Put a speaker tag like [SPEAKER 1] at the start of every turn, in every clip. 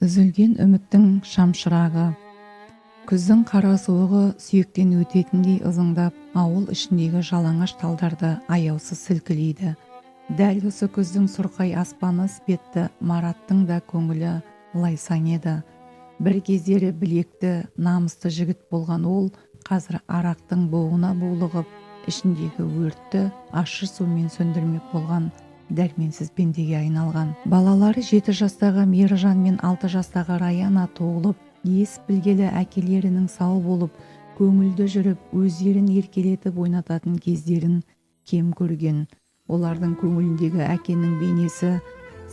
[SPEAKER 1] Үзілген үміттің шамшырағы. Күздің қара суығы сүйектен өтетіндей ызыңдап, ауыл ішіндегі жалаңаш талдарды аяусыз сілкілейді. Дәл осы күздің сұрқай аспаны іспетті Мараттың да көңілі лайсаң еді. Бір кездері білекті, намысты жігіт болған ол қазір арақтың буына булығып, ішіндегі өртті ащы сумен сөндірмек болған дәрменсіз пендеге айналған. Балалары 7 жастағы Мейіржан мен 6 жастағы Раяна туылып, ес білгелі әкелерінің сау болып, көңілді жүріп, өздерін еркелетіп ойнататын кездерін кем көрген. Олардың көңіліндегі әкенің бейнесі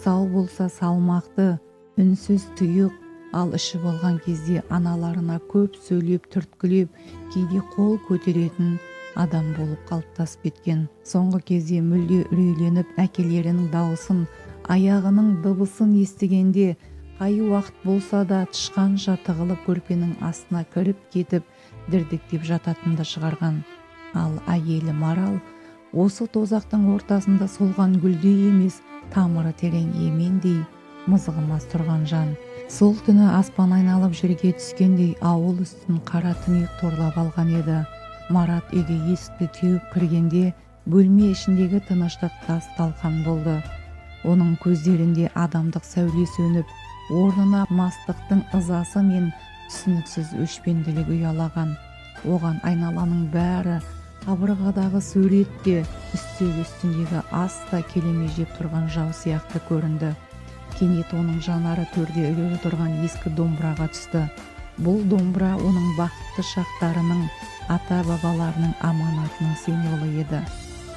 [SPEAKER 1] сау болса салмақты, үнсіз, тұйық, ал ішіп алған кезде аналарына көп сөйлеп, түрткілеп, кейде қол көтеретін адам болып қалыптасып кеткен. Соңғы кезде мүлде үрейленіп, әкелерінің дауысын, аяғының дыбысын естігенде қай уақыт болса да тышқанша тығылып көрпенің астына кіріп кетіп, дірдектеп жататынды шығарған. Ал әйелі Марал осы тозақтың ортасында солған гүлдей емес, тамыры терең емендей мызғымас тұрған жан. Сол түні аспан айналып жерге түскендей ауыл үстін қара түнек торлап алған еді. Марат үйге есікті теуіп кіргенде бөлме ішіндегі тыныштық тас талқан болды. Оның көздерінде адамдық сәуле сөніп, орнына мастықтың ызасы мен түсініксіз өшпенділік ұялаған. Оған айналаның бәрі, қабырғадағы сурет те, үстел үстіндегі ас та келемеждеп тұрған жау сияқты көрінді. Кенет оның жанары төрде ілулі тұрған ескі домбыраға түсті. Бұл домбыра оның бақытты шақтарының, ата-бабаларының аманатының символы еді.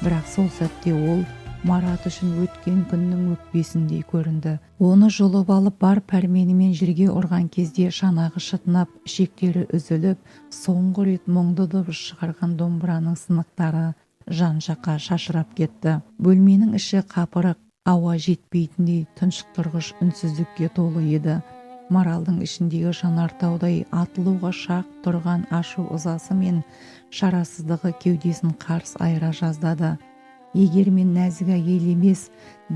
[SPEAKER 1] Бірақ сол сәтте ол Марат үшін өткен күннің өкпесіндей көрінді. Оны жұлып алып бар пәрменімен жерге ұрған кезде шанағы шытынап, ішектері үзіліп, соңғы рет мұңды дыбыс шығарған домбыраның сынықтары жан-жаққа шашырап кетті. Бөлменің іші қапырық, ауа жетпейтіндей тұншықтырғыш үнсіздікке толы еді. Маралдың ішіндегі жанартаудай атылуға шақ тұрған ашу ызасы мен шарасыздығы кеудесін қарс айыра жаздады. Егер мен нәзік әйел емес,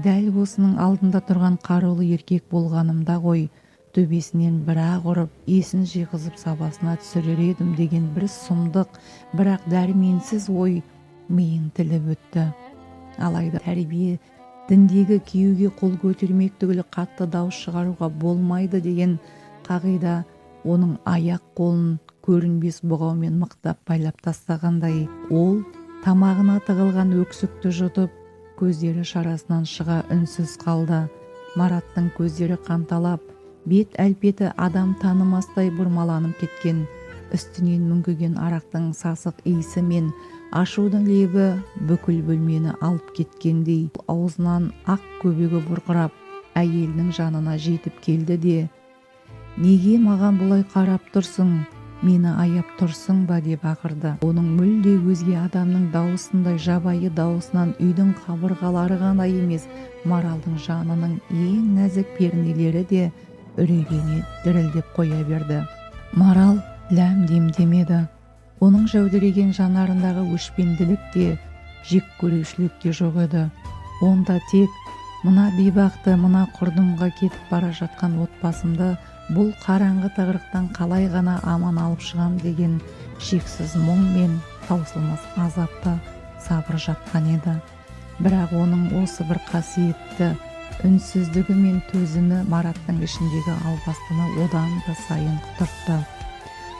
[SPEAKER 1] дәл осының алдында тұрған қарулы еркек болғанымда ғой, төбесінен бір-ақ ұрып, есін жиғызып сабасына түсірер едім деген бір сұмдық, бірақ дәрменсіз ой миын тіліп өтті. Алайда тәрбие діндегі күйеуге қол көтермек түгілі қатты дауыс шығаруға болмайды деген қағида оның аяқ қолын көрінбес бұғаумен мықтап байлап тастағандай. Ол тамағына тығылған өксікті жұтып, көздері шарасынан шыға үнсіз қалды. Мараттың көздері қанталап, бет әлпеті адам танымастай бұрмаланып кеткен. Үстінен мүңкіген арақтың сасық иісі мен ашудың лебі бүкіл бөлмені алып кеткендей. Аузынан ақ көбігі бұрқырап, әйелінің жанына жетіп келді де, «Неге маған бұлай қарап тұрсың, мені аяп тұрсың ба?» деп ақырды. Оның мүлде өзге адамның дауысындай жабайы дауысынан үйдің қабырғалары ғана емес, Маралдың жанының ең нәзік пернелері де үрейлене дірілдеп қоя берді. Марал ләм дем демеді. Оның жәудіреген жанарындағы өшпенділік те, жек көрушілік те жоқ еді. Онда тек мына бейбақты, мына құрдымға кетіп бара жатқан отбасымды бұл қараңғы тығырықтан қалай ғана аман алып шығам деген шексіз мұң мен таусылмас азапты сабыр жатқан еді. Бірақ оның осы бір қасиетті үнсіздігі мен төзімі Мараттың ішіндегі албастыны одан да сайын құтыртты.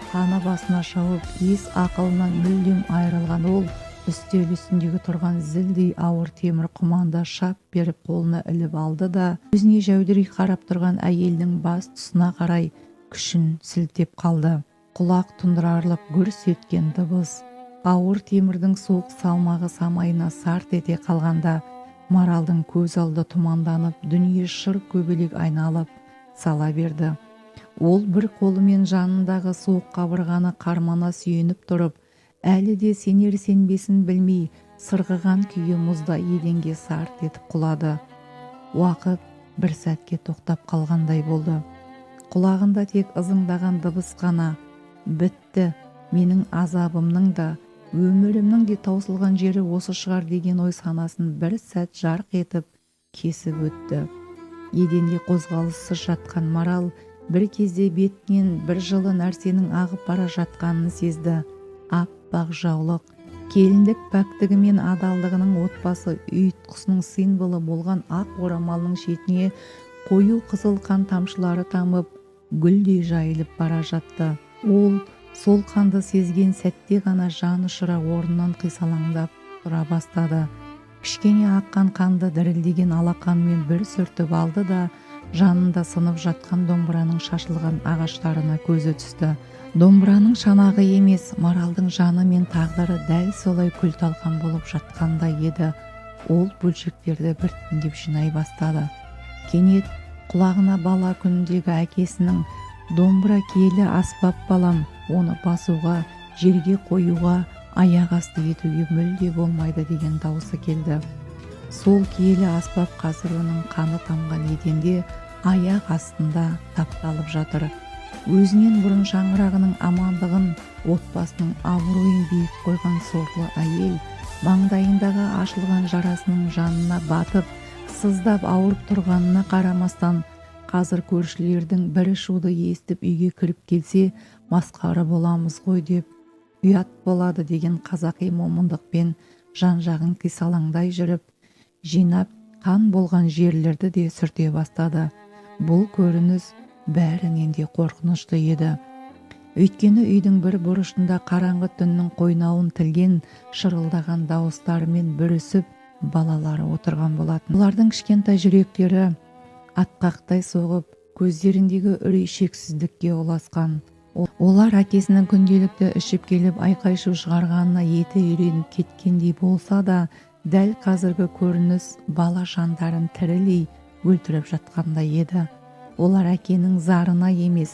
[SPEAKER 1] Қаны басына шауып, ес ақылынан мүлдем айырылған ол үстел үстіндегі тұрған зілдей ауыр темір құманды шап беріп қолына іліп алды да, өзіне жәудірей қарап тұрған әйелдің бас тұсына қарай күшін сілтеп қалды. Құлақ тұндырарлық гүрс еткен дыбыс, ауыр темірдің суық салмағы самайына сарт ете қалғанда Маралдың көз алды тұманданып, дүние шыр көбелек айналып сала берді. Ол бір қолымен жанындағы суық қабырғаны қармана сүйеніп тұрып, әлі де сенер сенбесін білмей, сырғыған күйі мұздай еденге сарт етіп құлады. Уақыт бір сәтке тоқтап қалғандай болды. Құлағында тек ызыңдаған дыбыс қана. Бітті, менің азабымның да, өмірімнің де таусылған жері осы шығар деген ой санасын бір сәт жарқ етіп кесіп өтті. Еденде қозғалыссыз жатқан Марал бір кезде бетінен бір жылы нәрсенің ағып бара жатқанын сезді. Аппақ жаулық. Келіндік пәктігі мен адалдығының отбасы ұйытқысының символы болған ақ орамалының шетіне қою қызыл қан тамшылары тамып, гүлдей жайылып бара жатты. Ол сол қанды сезген сәтте ғана жан ұшыра орнынан қисалаңдап тұра бастады. Кішкене аққан қанды дірілдеген алақанымен бір сүртіп алды да, жанында сынып жатқан домбыраның шашылған ағаштарына көзі түсті. Домбыраның шанағы емес, Маралдың жаны мен тағдыры дәл солай күл-талқан болып жатқандай еді. Ол бөлшектерді біртіндеп жинай бастады. Кенет құлағына бала күніндегі әкесінің «Домбыра киелі аспап, балам, оны басуға, жерге қоюға, аяқ асты етуге мүлде болмайды» деген даусы келді. Сол киелі аспап қазір оның қаны тамған еденде аяқ астында тапталып жатыр. Өзінен бұрын шаңырағының амандығын, отбасының абыройын биік қойған сорлы әйел маңдайындағы ашылған жарасының жанына батып, сыздап ауырып тұрғанына қарамастан, қазір көршілердің бірі шуды естіп үйге кіріп келсе, масқара боламыз ғой деп, ұят болады деген қазақи момындықпен жан-жағын қисалаңдай жүріп, жинап қан болған жерлерді де сүрте бастады. Бұл көрініс бәрінен де қорқынышты еді. Өйткені үйдің бір бұрышында қараңғы түннің қойнауын тілген шырылдаған дауыстарымен бүрісіп балалары отырған болатын. Олардың кішкентай жүректері атқақтай соғып, көздеріндегі үрей шексіздікке ұласқан. Олар әкесінің күнделікті ішіп келіп айқай-шу шығарғанына еті үйреніп кеткендей болса да, дәл қазіргі көрініс бала жандарын тірілей өлтіріп жатқандай еді. Олар әкенің зарына емес,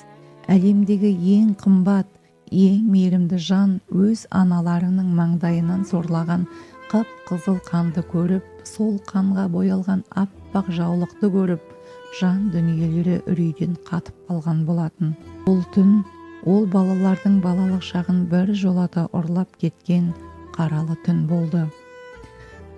[SPEAKER 1] әлемдегі ең қымбат, ең мейірімді жан өз аналарының маңдайынан сорлаған қып-қызыл қанды көріп, сол қанға боялған аппақ жаулықты көріп, жан дүниелері үрейден қатып қалған болатын. Бұл түн ол балалардың балалық шағын бір жолата ұрлап кеткен қаралы түн болды.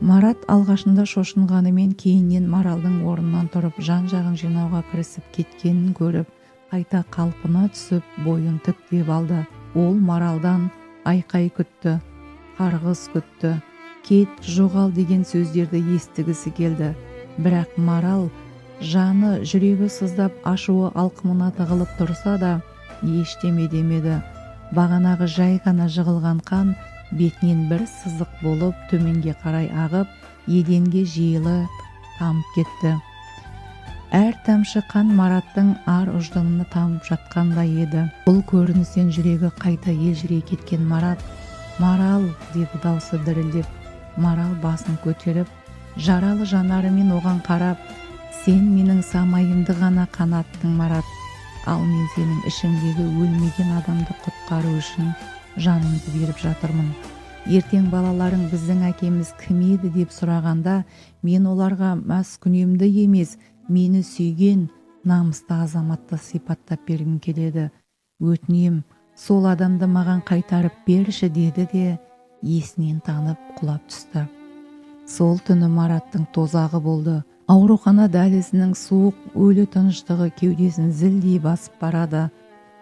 [SPEAKER 1] Марат алғашында шошынғанымен, кейіннен Маралдың орнынан тұрып жан-жағын жинауға кірісіп кеткенін көріп, қайта қалпына түсіп, бойын тіктеп алды. Ол Маралдан айқай күтті, қарғыс күтті, кет, жоғал деген сөздерді естігісі келді. Бірақ Марал жаны, жүрегі сыздап, ашуы алқымына тығылып тұрса да, ештеме демеді. Бағанағы жай ғана жығылған қан бетінен бір сызық болып төменге қарай ағып, еденге жиылып тамып кетті. Әр тамшы қан Мараттың ар ұжданына тамып жатқандай еді. Бұл көріністен жүрегі қайта елжірей кеткен Марат: «Марал!» деді даусы дірілдеп. Марал басын көтеріп, жаралы жанарымен оған қарап: «Сен менің самайымды ғана қанаттың, Марат, ал мен сенің ішіңдегі өлмеген адамды құтқару үшін жанымды беріп жатырмын. Ертең балаларың біздің әкеміз кім еді деп сұрағанда, мен оларға маскүнемді емес, мені сүйген намысты азаматты сипаттап бергім келеді. Өтінем, сол адамды маған қайтарып берші», деді де есінен танып құлап түсті. Сол түні Мараттың тозағы болды. Аурухана дәлізінің суық өлі тыныштығы кеудесін зілдей басып барады.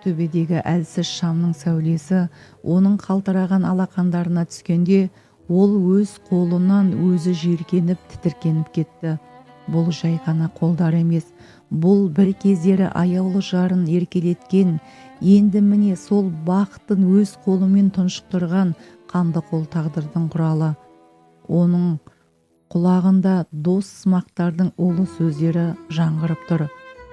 [SPEAKER 1] Төбедегі әлсіз шамның сәулесі оның қалтыраған алақандарына түскенде, ол өз қолынан өзі жиіркеніп, тітіркеніп кетті. Бұл жай ғана қолдар емес, бұл бір кездері аяулы жарын еркелеткен, енді міне сол бақытын өз қолымен тұншықтырған қанды қол тағдырдың құралы. Оның құлағында дос сымақтардың улы сөздері жаңғырып тұр.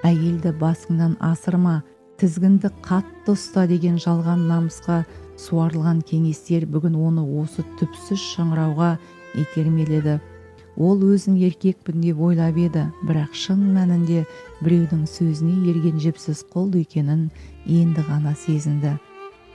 [SPEAKER 1] Әйелді басыңнан асырма, тізгінді қатты ұста деген жалған намысқа суарылған кеңестер бүгін оны осы түпсіз шыңырауға итермеледі. Ол өзін еркекпін деп ойлап еді, бірақ шын мәнінде біреудің сөзіне ерген жіпсіз құл екенін енді ғана сезінді.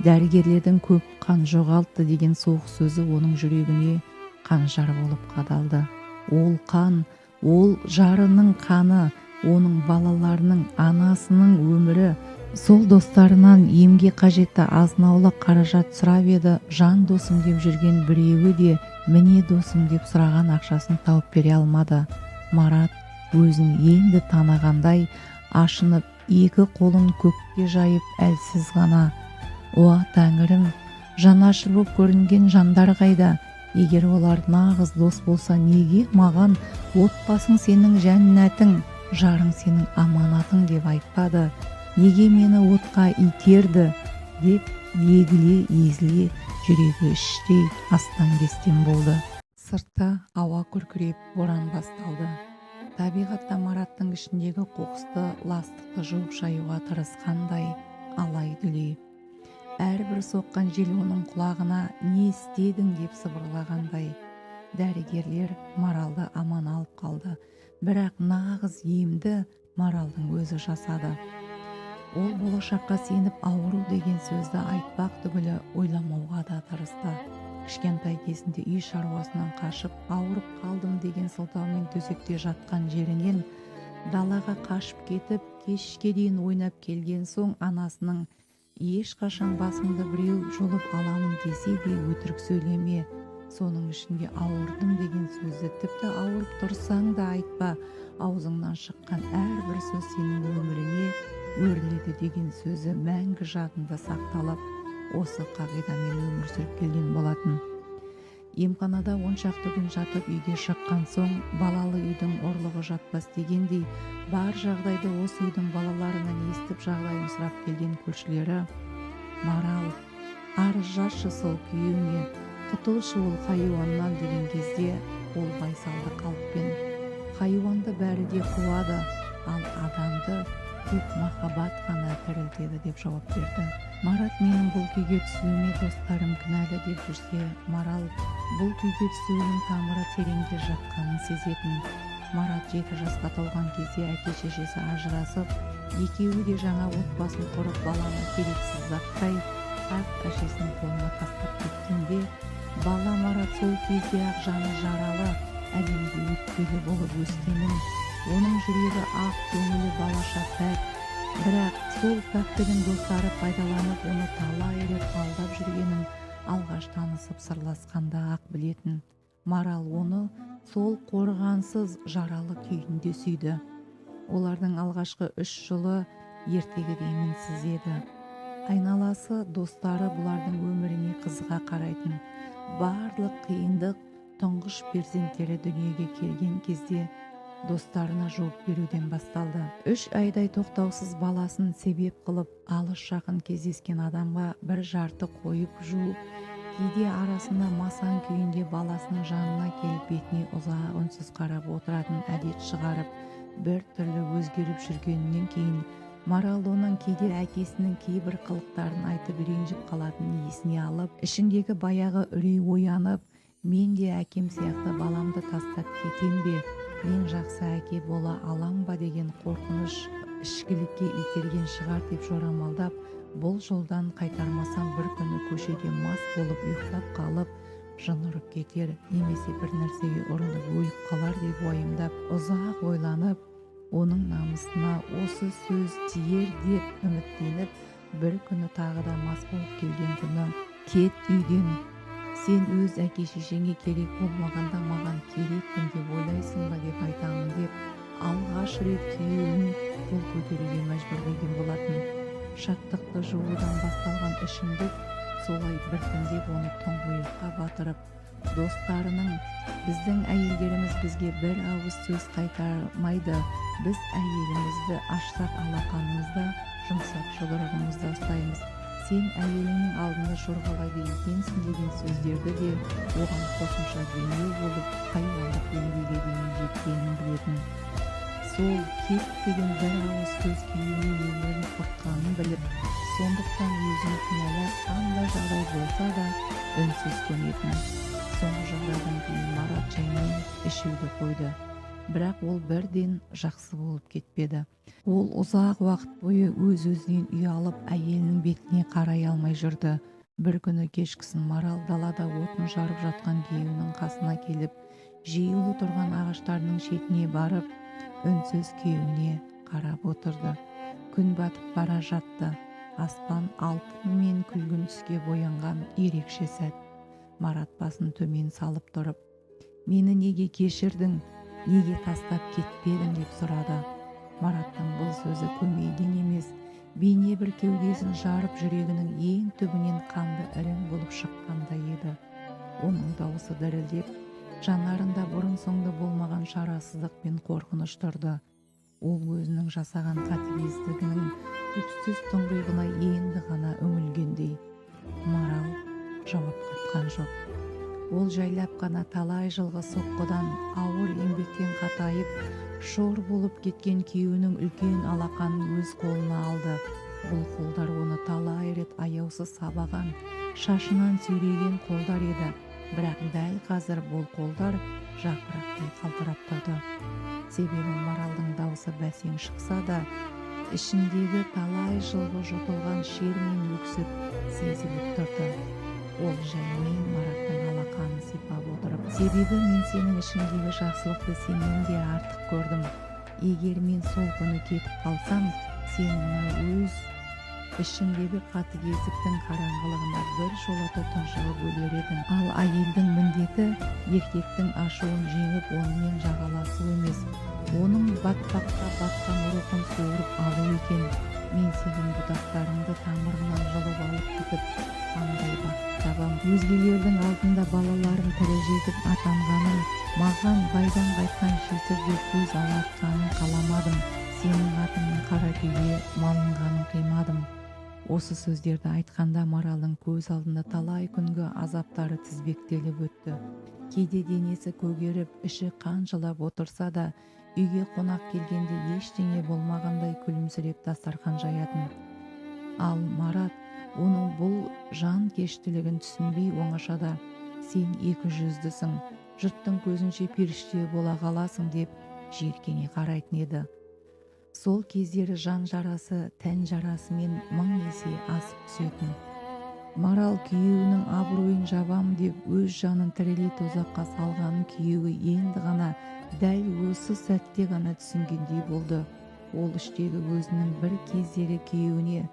[SPEAKER 1] Дәрігерлердің көп қан жоғалтты деген суық сөзі оның жүрегіне қанжар болып қадалды. Ол қан, ол жарының қаны, оның балаларының, анасының өмірі. Сол достарынан емге қажетті азын-аулақ қаражат сұрап еді, жан досым деп жүрген біреуі де міне досым деп сұраған ақшасын тауып бере алмады. Марат Өзін енді танығандай ашынып, екі қолын көкке жайып, әлсіз ғана: «Уа, тәңірім, жанашыр боп көрінген жандар қайда? Егер олар нағыз дос болса, неге маған отбасың сенің жәннатың, жарың сенің аманатың деп айтпады? Неге мені отқа итерді?» деп егіле езіле, жүрегі іштей астан-кестен болды. Сыртта ауа күркіреп, боран басталды. Табиғат та Мараттың ішіндегі қоқысты, ластықты жуып шаюға тырысқандай алай-дүлей. Әрбір соққан жел оның құлағына «Не істедің?» деп сыбырлағандай. Дәрігерлер Маралды аман алып қалды, бірақ нағыз емді Маралдың өзі жасады. Ол болашаққа сеніп, ауру деген сөзді айтпақ түгілі, ойламауға да тырысты. Кішкентай кезінде үй шаруасынан қашып, ауырып қалдым деген сылтаумен төсекте жатқан жерінен далаға қашып кетіп, кешке дейін ойнап келген соң, анасының: «Ешқашан басыңды біреу жұлып аламын десе де, өтірік сөйлеме, соның ішінде ауырдым деген сөзді тіпті ауырып тұрсаң да айтпа, аузыңнан шыққан әрбір сөз сенің өміріңе өріледі» деген сөзі мәңгі жадында сақталып, осы қағидамен өмір сүріп келген болатын. Емханада 10 шақты күн жатып, үйге шыққан соң, балалы үйдің ұрлығы жатпас дегендей, бар жағдайды осы үйдің балаларынан естіп, жағдайын сұрап келген көршілері: «Марал, арыз жазшы сол күйеуіңе, құтылшы ол хайуаннан», – деген кезде, ол байсалды қалыппен: «Хайуанды бәрі де қуады, ал адамды тек махаббат қана тірілтеді», – деп жауап берді. Марат менің бұл күйге түсуіме достарым кінәлі деп жүрсе, Марал бұл күйге түсуінің тамыры тереңде жатқанын сезетін. Марат 7 жасқа толған кезде әке-шешесі ажырасып, екеуі де жаңа отбасын құрып, баланы керексіз заттай қарт әжесінің қолына тастап кеткенде, бала Марат сол кезде-ақ жаны жаралы, әлемге өкпелі болып өскенін, оның жүрегі ақ, көңілі балаша пәк, бірақ сол пәктігін достары пайдаланып, оны талай рет алдап жүргенін алғаш танысып, сырласқанда-ақ білетін. Марал оны сол қорғансыз, жаралы күйінде сүйді. Олардың алғашқы 3 жылы ертегідей мінсіз еді. Айналасы, достары бұлардың өміріне қызыға қарайтын. Барлық қиындық тұңғыш перзенттері дүниеге келген кезде достарына жуып беруден басталды. 3 айдай тоқтаусыз баласын себеп қылып, алыс жақын кездескен адамға бір жарты қойып жуып, кейде арасында масаң күйінде баласының жанына келіп, бетіне ұзақ үнсіз қарап отыратын әдет шығарып, бір түрлі өзгеріп жүргенінен кейін, Марал оның кейде әкесінің кейбір қылықтарын айтып ренжіп қалатынын есіне алып, ішіндегі баяғы үрей оянып, мен де әкем сияқты баламды тастап кетем бе, мен жақсы әке бола алам ба деген қорқыныш ішкілікке итерген шығар деп жорамалдап, бұл жолдан қайтармасам, бір күні көшеде мас болып ұйықтап қалып, жын ұрып кетер немесе бір нәрсеге ұрынып өліп қалар деп уайымдап, ұзақ ойланып, оның намысына осы сөз тиер деп үміттеніп, бір күні тағы да мас болып келген күні: «Кет үйден! Сен өз әке-шешеңе керек болмағанда, маған керекпін деп ойлайсың ба?» деп айтамын деп, алғаш рет күйеуін қол көтеруге мәжбүрлеген болатын. Шаттықты жуудан басталған ішімдік солай біртіндеп оны тұңғиыққа батырып, достарының: «Біздің әйелдеріміз бізге бір ауыз сөз қайтармайды, біз әйелімізді ашсақ алақанымызда, жұмсақ жұдырығымызда ұстаймыз, сен әйеліңнің алдында жорғалайды екенсің» деген сөздерді де оған қосымша демеу болып, хайуандық деңгейге дейін жеткенін білетін. Сол «кет» деген бір ауыз сөз күйеуінің өмірін құртқанын біліп, сондықтан өзін кінәлап, қандай жағдай болса да үнсіз көнетін. Соңғы жағдайдан кейін Марат жаймен ішуді қойды, бірақ ол бірден жақсы болып кетпеді. Ол ұзақ уақыт бойы өз-өзінен ұялып, әйелінің бетіне қарай алмай жүрді. Бір күні кешкісін Марал далада отын жарып жатқан күйеуінің қасына келіп, жиюлы тұрған ағаштарының шетіне барып, үнсіз күйеуіне қарап отырды. Күн батып бара жатты. Аспан алтын мен күлгін түске боянған ерекше сәт. Марат басын төмен салып тұрып: «Мені неге кешірдің? Неге тастап кетпедің деп сұрады. Мараттың бұл сөзі көмейден емес, бейне бір кеудесін жарып, жүрегінің ең түбінен қанды ірің болып шыққандай еді. Оның дауысы дірілдеп, жанарында бұрын-соңды болмаған шарасыздық пен қорқыныш тұрды. Ол өзінің жасаған қатыгездігінің түпсіз тұңғиығына енді ғана үңілгендей. Марал жауап қатқан жоқ. Ол жайлап қана талай жылғы соққыдан, ауыр еңбектен қатайып, шор болып кеткен күйеуінің үлкен алақанын өз қолына алды. Бұл қолдар оны талай рет аяусыз сабаған, шашынан сүйреген қолдар еді. Бірақ дәл қазір бұл қолдар жапырақтай қалтырап тұрды. Себебі Маралдың даусы бәсең шықса да, ішіндегі талай жылғы жұтылған шер мен өксік сезіліп тұрды. Ол жаймен Мараттың алақанын сипап отырып, себебі мен сенің ішіңдегі жақсылықты сенен де артық көрдім. Егер мен сол күні кетіп қалсам, сен мына өз ішіңдегі қатыгездіктің қараңғылығында бір жолата тұншығып өлер едің. Ал әйелдің міндеті еркектің ашуын жеңіп, онымен жағаласу емес, оның батпаққа батқан рухын суырып алу екен. Мен сенің бұтақтарыңды тамырынан жұлып алып кетіп, қандай бақыт табам. Өзгелердің алдында балаларым тірі жетіп атанғанын, маған байдан қайтқан жесір деп көз алартқанын қаламадым. Сенің атыңның қара күйге малынғанын қимадым. Осы сөздерді айтқанда Маралдың көз алдында талай күнгі азаптары тізбектеліп өтті. Кейде денесі көгеріп, іші қан жылап отырса да, үйге қонақ келгенде ештеңе болмағандай күлімсіреп дастархан жаятын. Ал Марат оның бұл жан кештілігін түсінбей оңашада, сен екі жүздісің, жұрттың көзінше періште бола қаласың деп жиіркене қарайтын еді. Сол кездері жан жарасы тән жарасымен мың есе асып түсетін. Марал күйеуінің абыройын жабам деп өз жанын тірілей тозаққа салғанын күйеуі енді ғана, дәл осы сәтте ғана түсінгендей болды. Ол іштегі өзінің бір кездері күйеуіне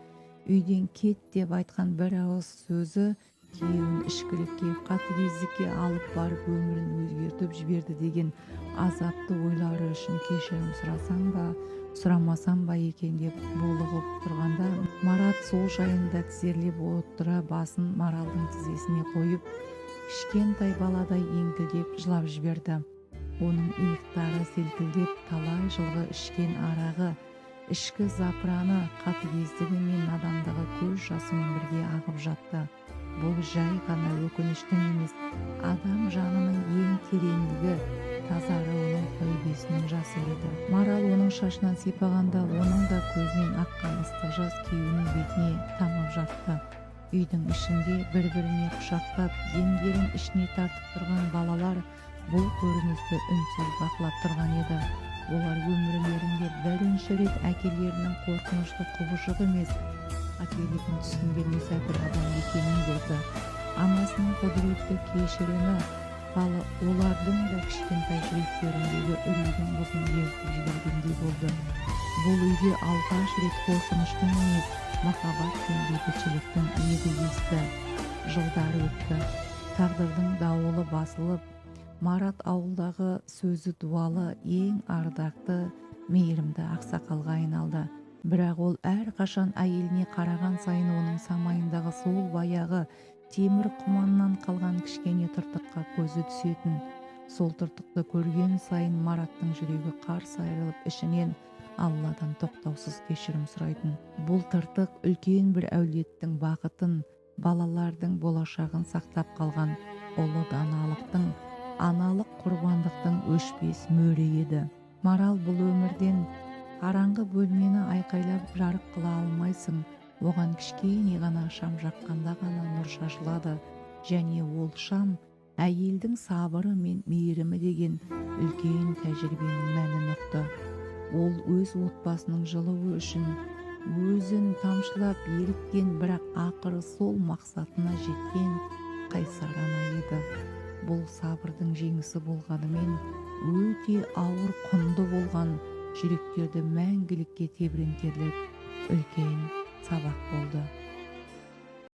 [SPEAKER 1] үйден кет деп айтқан бір ауыз сөзі күйеуін ішкілікке, қатыгездікке алып барып өмірін өзгертіп жіберді деген азапты ойлары үшін кешірім сұрасам ба, сұрамасам ба екен деп булығып тұрғанда, Марат сол жайында тізерлеп отыра басын Маралдың тізесіне қойып, кішкентай баладай еңкілдеп жылап жіберді. Оның иықтары селкілдеп, талай жылғы ішкен арағы, ішкі запыраны, қатыгездігі мен надандығы көз жасымен бірге ағып жатты. Бұл жай ғана өкініштің емес, адам жанының ең тереңдігі, тазаруының тәубесінің жасы еді. Марал оның шашынан сипағанда, оның да көзінен аққан ыстық жас күйеуінің бетіне тамып жатты. Үйдің ішінде бір-біріне құшақтап, демдерін ішіне тартып тұрған балалар бұл көріністі үнсіз бақылап тұрған еді. Олар өмірлерінде бірінші рет әкелерінің қорқынышты құбыжық емес, қателігін түсінген мүсәпір адам екенін көрді. Анасының құдіретті кешірімі олардың да кішкентай жүректеріндегі үрейдің мұзын ерітіп жібергендей болды. Бұл үйде алғаш рет қорқыныштың емес, махаббат пен бейбітшіліктің лебі есті. Жылдар өтті. Тағдырдың дауылы басылып, Марат ауылдағы сөзі дуалы, ең ардақты, мейірімді ақсақалға айналды. Бірақ ол әрқашан әйеліне қараған сайын оның самайындағы сол баяғы темір құманнан қалған кішкене тыртыққа көзі түсетін. Сол тыртықты көрген сайын Мараттың жүрегі қарс айырылып, ішінен Алладан тоқтаусыз кешірім сұрайтын. Бұл тыртық үлкен бір әулеттің бақытын, балалардың болашағын сақтап қалған ұлы даналықтың, аналық құрбандықтың өшпес мөрі еді. Марал бұл өмірден қараңғы бөлмені айқайлап жарық қыла алмайсың. Оған кішкене ғана шам жаққанда ғана нұр шашылады. Және ол шам әйелдің сабыры мен мейірімі деген үлкен тәжірибенің мәнін ұқты. Ол өз отбасының жылуы үшін өзін тамшылап еріткен, бірақ ақыры сол мақсатына жеткен қайсар ана еді. Бұл сабырдың жеңісі болғанымен өте ауыр құнды болған жүректерді мәңгілікке тебірентерлік үлкен сабақ болды.